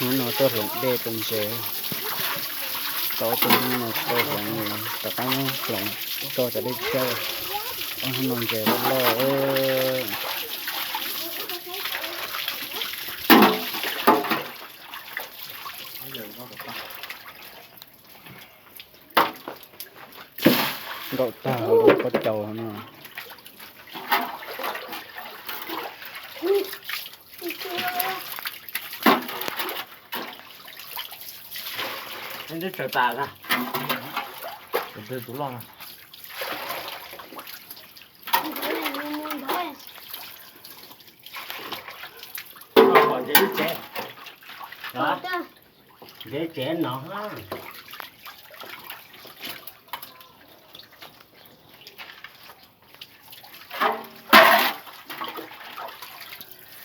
Hnub no tuaj hloov dej rau ntses, tau ob peb hnub no tsis tau hloov li, rov qab hloov tso cov dej tshiab. Ob hnub no ntses loj loj. Nkaum tag lub pob caus no. Tus loj no.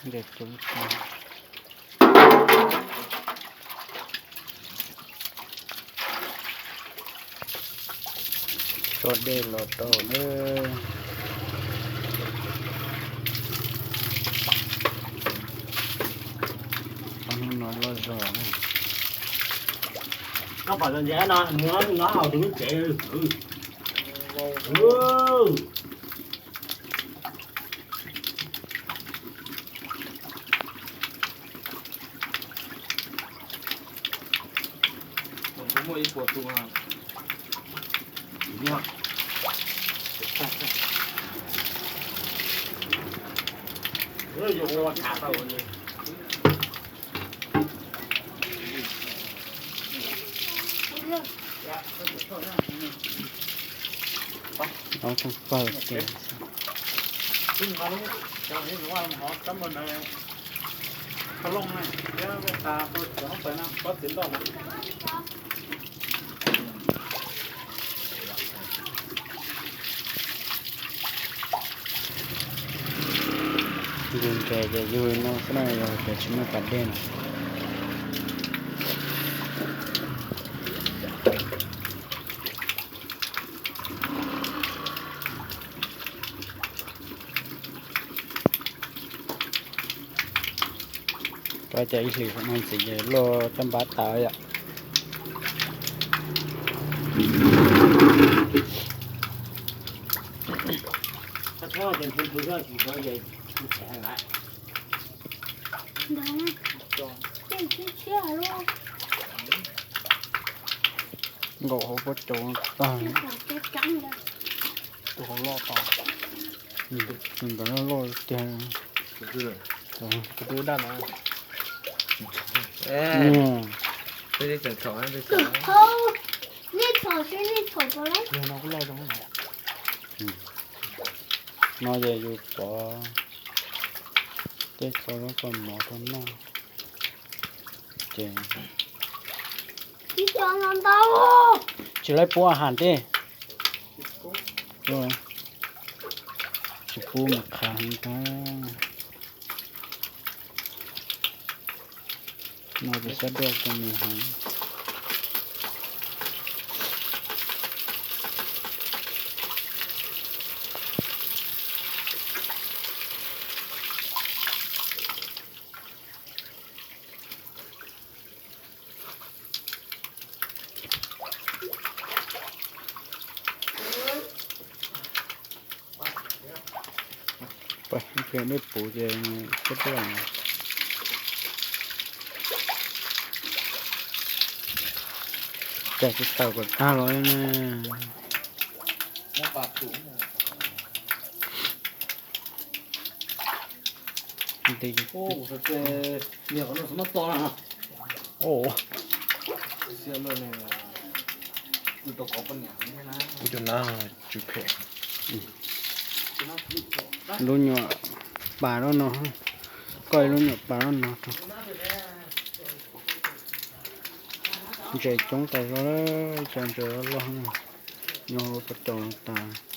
Ntses tsev no. Tso dej los rau na. Ob hnub no loj zog. Koj pom tus ntses no, nws no haus tus lub tsev. Kuv muaj ib puas tus. Ob tug pawg ces. Yug ntses ces yug li no xwb na, yog tias tsis muaj pas dej na. Koj cov ib hlis no ntxiv ces luaj caj npab tas yom. Nkaum hauv pob caus tag. Tus hauv loj tas. Tus ntawd loj tiag. Tus twb daj no. Nej txhob, nej txhob, nej txhob. No ces yus pov tej txo lub kua mov rau noj. Ces tsis laib pub ahas tej. Tsis pub mas qha heev tag. No ces xab duaj rau nws heev. Peb puv ces xab duaj. Cas tsis tawm kom tag los ne. Kuv cov na tsw phem. Lub nyuam pas lub no, koj lub nyuam pas lub no rau. Ntses coob tas zog, cov ntses loj loj nyob hauv pob caus tas.